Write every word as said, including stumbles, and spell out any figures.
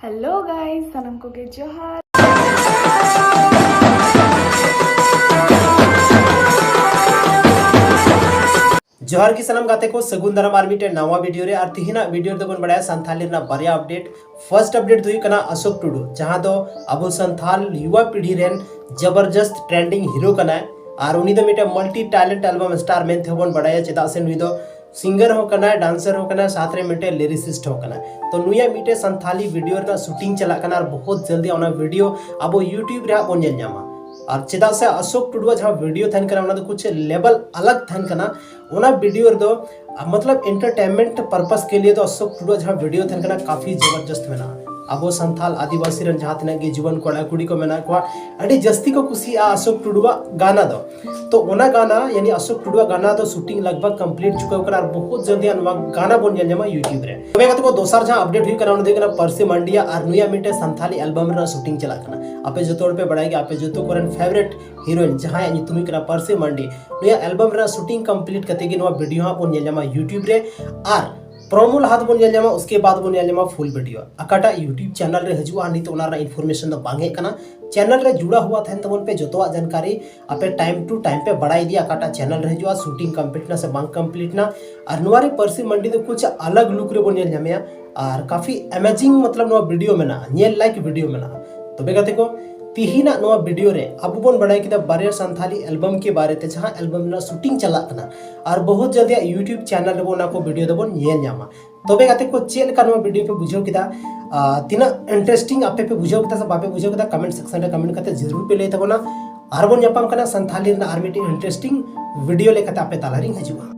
Hello guys, ᱥᱟᱱᱟᱢ ᱠᱚᱜᱮ ᱡᱚᱦᱟᱨ᱾ ᱡᱚᱦᱟᱨ ᱜᱮ ᱥᱟᱱᱟᱢ ᱜᱟᱛᱮ ᱠᱚ, ᱥᱟᱹᱜᱩᱱ ᱫᱟᱨᱟᱢ ᱟᱨ ᱢᱤᱫᱴᱮᱱ ᱱᱟᱣᱟ ᱵᱷᱤᱰᱤᱭᱳ ᱨᱮ᱾ ᱟᱨ ᱛᱤᱦᱤᱧᱟᱜ ᱵᱷᱤᱰᱤᱭᱳ ᱨᱮᱫᱚ ᱵᱚᱱ ᱵᱟᱲᱟᱭᱟ ᱥᱟᱱᱛᱷᱟᱞᱤ ᱨᱮᱱᱟᱜ ᱵᱟᱨᱭᱟ ᱟᱯᱰᱮᱴ᱾ ᱯᱷᱟᱨᱥᱴ ᱟᱯᱰᱮᱴ ᱫᱚ ᱦᱩᱭᱩᱜ ᱠᱟᱱᱟ ᱚᱥᱳᱠ ᱴᱩᱰᱩ, ᱡᱟᱦᱟᱸ ᱫᱚ ᱟᱵᱚ ᱥᱟᱱᱛᱷᱟᱞ ᱭᱩᱣᱟ ᱯᱤᱲᱦᱤ ᱨᱮᱱ ᱡᱚᱵᱚᱨᱡᱚᱥᱛ ᱴᱨᱮᱱᱰᱤᱝ ᱦᱤᱨᱳ ᱠᱟᱱᱟᱭ᱾ ᱟᱨ ᱩᱱᱤ ᱫᱚ ᱢᱤᱫᱴᱮᱱ ᱢᱟᱞᱴᱤ ᱴᱮᱞᱮᱱᱴ ᱮᱞᱵᱟᱢ ᱥᱴᱟᱨ ᱢᱮᱱ ᱛᱮᱦᱚᱸ ᱵᱚᱱ ᱵᱟᱲᱟᱭᱟ, ᱪᱮᱫᱟᱜ ᱥᱮ ᱱᱩᱭ ᱫᱚ ᱥᱤᱝᱜᱟᱨ ᱦᱚᱸ ᱠᱟᱱᱟᱭ, ᱰᱟᱱᱥᱟᱨ ᱦᱚᱸ ᱠᱟᱱᱟᱭ, ᱥᱟᱶᱛᱮ ᱨᱮ ᱢᱤᱫᱴᱮᱱ ᱞᱤᱨᱤᱥᱤᱥᱴ ᱦᱚᱸ ᱠᱟᱱᱟᱭ᱾ ᱛᱚ ᱱᱩᱭᱟᱜ ᱢᱤᱫᱴᱮᱱ ᱥᱟᱱᱛᱷᱟᱞᱤ ᱵᱷᱤᱰᱤᱭᱳ ᱨᱮᱱᱟᱜ ᱥᱩᱴᱤᱝ ᱪᱟᱞᱟᱜ ᱠᱟᱱᱟ, ᱟᱨ ᱵᱚᱦᱩᱛ ᱡᱚᱞᱫᱤ ᱚᱱᱟ ᱵᱷᱤᱰᱤᱭᱳ ᱟᱵᱚ ᱭᱩᱴᱤᱭᱩᱵᱽ ᱨᱮ ᱦᱟᱸᱜ ᱵᱚᱱ ᱧᱮᱞ ᱧᱟᱢᱟ᱾ ᱟᱨ ᱪᱮᱫᱟᱜ ᱥᱮ ᱚᱥᱳᱠ ᱴᱩᱰᱩᱣᱟᱜ ᱡᱟᱦᱟᱸ ᱵᱷᱤᱰᱤᱭᱳ ᱛᱟᱦᱮᱱ ᱠᱟᱱᱟ, ᱚᱱᱟ ᱫᱚ ᱠᱩᱪ ᱞᱮᱵᱮᱞ ᱟᱞᱟᱜᱽ ᱛᱟᱦᱮᱱ ᱠᱟᱱᱟ᱾ ᱚᱱᱟ ᱵᱷᱤᱰᱤᱭᱳ ᱨᱮᱫᱚ ᱟ, ᱢᱚᱛᱞᱚᱵ ᱮᱱᱴᱟᱨᱴᱮᱱᱢᱮᱱᱴ ᱯᱟᱨᱯᱟᱥ ᱠᱮ ᱞᱤᱭᱮ ᱫᱚ ᱚᱥᱳᱠ ᱴᱩᱰᱩᱣᱟᱜ ᱡᱟᱦᱟᱸ ᱵᱷᱤᱰᱤᱭᱳ ᱛᱟᱦᱮᱱ ᱠᱟᱱᱟ, ᱠᱟᱯᱷᱤ ᱡᱚᱵᱚᱨᱡᱚᱥᱛ ᱢᱮᱱᱟᱜᱼᱟ᱾ ᱟᱵᱚ ᱥᱟᱱᱛᱷᱟᱞ ᱟᱹᱫᱤᱵᱟᱹᱥᱤ ᱨᱮᱱ ᱡᱟᱦᱟᱸ ᱛᱤᱱᱟᱹᱜ ᱜᱮ ᱡᱩᱣᱟᱹᱱ ᱠᱚᱲᱟ ᱠᱩᱲᱤ ᱠᱚ ᱢᱮᱱᱟᱜ ᱠᱚᱣᱟ, ᱟᱹᱰᱤ ᱡᱟᱹᱥᱛᱤ ᱠᱚ ᱠᱩᱥᱤᱭᱟᱜᱼᱟ ᱚᱥᱳᱠ ᱴᱩᱰᱩᱣᱟᱜ ᱜᱟᱱᱟ ᱫᱚ᱾ ᱛᱚ ᱚᱱᱟ ᱜᱟᱱᱟ, ᱭᱟᱱᱤ ᱚᱥᱳᱠ ᱴᱩᱰᱩᱣᱟᱜ ᱜᱟᱱᱟ ᱫᱚ ᱥᱩᱴᱤᱝ ᱞᱟᱜᱽᱵᱷᱟᱜᱽ ᱠᱚᱢᱯᱞᱤᱴ ᱪᱩᱠᱟᱹᱣ ᱠᱟᱱᱟ, ᱟᱨ ᱵᱚᱦᱩᱛ ᱡᱚᱞᱫᱤ ᱱᱚᱣᱟ ᱜᱟᱱᱟ ᱵᱚᱱ ᱧᱮᱞ ᱧᱟᱢᱟ ᱭᱩᱴᱤᱭᱩᱵᱽ ᱨᱮ᱾ ᱛᱚᱵᱮ ᱜᱟᱛᱮ ᱠᱚ, ᱫᱚᱥᱟᱨ ᱡᱟᱦᱟᱸ ᱟᱯᱰᱮᱴ ᱦᱩᱭᱩᱜ ᱠᱟᱱᱟ, ᱚᱱᱟ ᱫᱚ ᱦᱩᱭᱩᱜ ᱠᱟᱱᱟ ᱯᱟᱹᱨᱥᱤ ᱢᱟᱱᱰᱤᱭᱟ ᱟᱨ ᱱᱩᱭᱟᱜ ᱢᱤᱫᱴᱮᱱ ᱥᱟᱱᱛᱷᱟᱞᱤ ᱮᱞᱵᱟᱢ ᱨᱮᱱᱟᱜ ᱥᱩᱴᱤᱝ ᱪᱟᱞᱟᱜ ᱠᱟᱱᱟ᱾ ᱟᱯᱮ ᱡᱚᱛᱚ ᱦᱚᱲ ᱯᱮ ᱵᱟᱲᱟᱭ ᱜᱮᱭᱟ, ᱟᱯᱮ ᱡᱚᱛᱚ ᱠᱚᱨᱮᱱ ᱯᱷᱮᱵᱟᱨᱮᱴ ᱦᱤᱨᱳᱭᱤᱱ, ᱡᱟᱦᱟᱸᱭᱟᱜ ᱧᱩᱛᱩᱢ ᱦᱩᱭᱩᱜ ᱠᱟᱱᱟ ᱯᱟᱹᱨᱥᱤ ᱢᱟᱱᱰᱤ, ᱱᱩᱭᱟᱜ ᱮᱞᱵᱟᱢ ᱨᱮᱱᱟᱜ ᱥᱩᱴᱤᱝ ᱠᱚᱢᱯᱞᱤᱴ ᱠᱟᱛᱮ ᱜᱮ ᱱᱚᱣᱟ ᱵᱷᱤᱰᱤᱭᱳ ᱦᱟᱸᱜ ᱵᱚᱱ ᱧᱮᱞ ᱧᱟᱢᱟ ᱭᱩᱴᱤᱭᱩᱵᱽ ᱨᱮ᱾ ᱟᱨ ᱯᱨᱳᱢᱳ ᱞᱟᱦᱟ ᱫᱚᱵᱚᱱ ᱧᱮᱞ ᱧᱟᱢᱟ, ᱩᱥᱠᱮ ᱵᱟᱫ ᱵᱚᱱ ᱧᱮᱞ ᱧᱟᱢᱟ ᱯᱷᱩᱞ ᱵᱷᱤᱰᱤᱭᱳ᱾ ᱚᱠᱟᱴᱟᱜ ᱭᱩᱴᱤᱭᱩᱵᱽ ᱪᱮᱱᱮᱞ ᱨᱮ ᱦᱤᱡᱩᱜᱼᱟ, ᱱᱤᱛ ᱚᱱᱟ ᱨᱮᱱᱟᱜ ᱤᱱᱯᱷᱚᱨᱢᱮᱥᱚᱱ ᱫᱚ ᱵᱟᱝ ᱦᱮᱡ ᱠᱟᱱᱟ᱾ ᱪᱮᱱᱮᱞ ᱨᱮ ᱡᱩᱲᱟ ᱦᱩᱣᱟ ᱛᱟᱦᱮᱱ ᱛᱟᱵᱚᱱ ᱯᱮ, ᱡᱚᱛᱚᱣᱟᱜ ᱡᱟᱱᱠᱟᱨᱤ ᱟᱯᱮ ᱴᱟᱭᱤᱢ ᱴᱩ ᱴᱟᱭᱤᱢ ᱯᱮ ᱵᱟᱲᱟᱭ ᱤᱫᱤᱭᱟ, ᱚᱠᱟᱴᱟᱜ ᱪᱮᱱᱮᱞ ᱨᱮ ᱦᱤᱡᱩᱜᱼᱟ, ᱥᱩᱴᱤᱝ ᱠᱚᱢᱯᱞᱤᱴ ᱱᱟ ᱥᱮ ᱵᱟᱝ ᱠᱚᱢᱯᱞᱤᱴ ᱱᱟ᱾ ᱟᱨ ᱱᱚᱣᱟ ᱨᱮ ᱯᱟᱹᱨᱥᱤ ᱢᱟᱱᱰᱤ ᱫᱚ ᱠᱩᱪ ᱟᱞᱟᱜᱽ ᱞᱩᱠ ᱨᱮᱵᱚᱱ ᱧᱮᱞ ᱧᱟᱢᱮᱭᱟ, ᱟᱨ ᱠᱟᱯᱷᱤ ᱮᱢᱮᱡᱤᱝ ᱢᱚᱛᱞᱚᱵ ᱱᱚᱣᱟ ᱵᱷᱤᱰᱤᱭᱳ ᱢᱮᱱᱟᱜᱼᱟ, ᱧᱮᱞ ᱞᱟᱭᱤᱠ ᱵᱷᱤᱰᱤᱭᱳ ᱢᱮᱱᱟᱜᱼᱟ᱾ ᱛᱚᱵᱮ ᱜᱟᱛᱮ ᱠᱚ, ᱛᱤᱦᱤᱧᱟᱜ ᱱᱚᱣᱟ ᱵᱷᱤᱰᱤᱭᱳ ᱨᱮ ᱟᱵᱚ ᱵᱚᱱ ᱵᱟᱲᱟᱭ ᱠᱮᱫᱟ ᱵᱟᱨᱭᱟ ᱥᱟᱱᱛᱷᱟᱞᱤ ᱮᱞᱵᱟᱢ ᱠᱮ ᱵᱟᱨᱮ ᱛᱮ, ᱡᱟᱦᱟᱸ ᱮᱞᱵᱟᱢ ᱨᱮᱱᱟᱜ ᱥᱩᱴᱤᱝ ᱪᱟᱞᱟᱜ ᱠᱟᱱᱟ, ᱟᱨ ᱵᱚᱦᱩᱛ ᱡᱚᱞᱫᱤ ᱭᱩᱴᱤᱭᱩᱵᱽ ᱪᱮᱱᱮᱞ ᱨᱮᱵᱚ ᱚᱱᱟ ᱠᱚ ᱵᱷᱤᱰᱤᱭᱳ ᱫᱚᱵᱚᱱ ᱧᱮᱞ ᱧᱟᱢᱟ᱾ ᱛᱚᱵᱮ ᱜᱟᱛᱮ ᱠᱚ, ᱪᱮᱫ ᱞᱮᱠᱟ ᱱᱚᱣᱟ ᱵᱷᱤᱰᱤᱭᱳ ᱯᱮ ᱵᱩᱡᱷᱟᱹᱣ ᱠᱮᱫᱟ? ᱟᱨ ᱛᱤᱱᱟᱹᱜ ᱤᱱᱴᱟᱨᱮᱥᱴᱤᱝ ᱟᱯᱮ ᱯᱮ ᱵᱩᱡᱷᱟᱹᱣ ᱠᱮᱫᱟ ᱥᱮ ᱵᱟᱯᱮ ᱵᱩᱡᱷᱟᱹᱣ ᱠᱮᱫᱟ, ᱠᱚᱢᱮᱱᱴ ᱥᱮᱠᱥᱚᱱ ᱨᱮ ᱠᱚᱢᱮᱱᱴ ᱠᱟᱛᱮ ᱡᱟᱹᱨᱩᱲ ᱯᱮ ᱞᱟᱹᱭ ᱛᱟᱵᱚᱱᱟ᱾ ᱟᱨ ᱵᱚᱱ ᱧᱟᱯᱟᱢ ᱠᱟᱱᱟ ᱥᱟᱱᱛᱷᱟᱞᱤ ᱨᱮᱱᱟᱜ ᱟᱨ ᱢᱤᱫᱴᱮᱱ ᱤᱱᱴᱟᱨᱮᱥᱴᱤᱝ ᱵᱷᱤᱰᱤᱭᱳ ᱞᱮᱠᱟᱛᱮ ᱟᱯᱮ ᱛᱟᱞᱟᱨᱤᱧ ᱦᱤᱡᱩᱜᱼᱟ᱾